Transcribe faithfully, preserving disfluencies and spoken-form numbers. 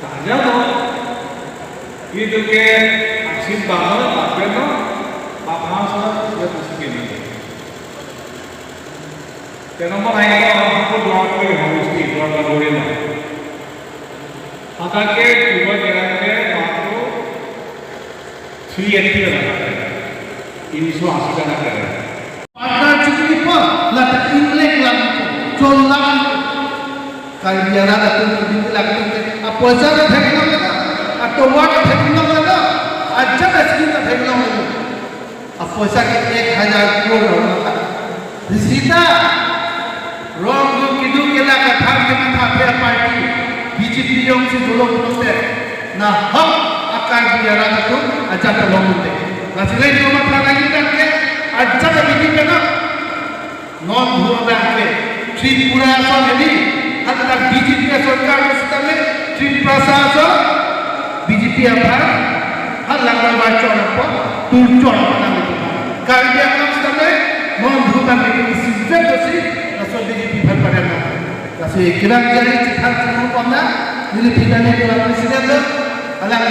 Tanya no, itu ke asin banget, tapi no, apa sih ya pasti kena. Tena mana ini orang aku dua kali harus di dua kali ini. Maka ke coba jalan ke waktu three eighty lah. Ini semua sudah nak ada. Partner chikri pa, lata inglek lang, chon lang. Karbi arat atum keding lang ke, apoisa na theklong na, atovar na theklong na, ajat askin na theklong na. Apoisa ke ek hajar crore na. Risita, rong du kidu kela kathar ke matha phe party, B J P jongsi dolo pulote, nahok a-Karbi arat atum ajat along mute. Lasi le cuma thana kita ke, ajat B J P na. Non bhur abang ke Tripura ason hedi, hatta B J P asorkar sitame Tiprasa ason B J P aphan, ha langbar bar chon apot, tur chon apot nang itu. Karbi Anglong sitame, non bhur abang ke isi vet dosi, laso B J P aphan padan nang. Lasi kiran jari chithak chimung pamna, neli pidani tuan presiden do, alang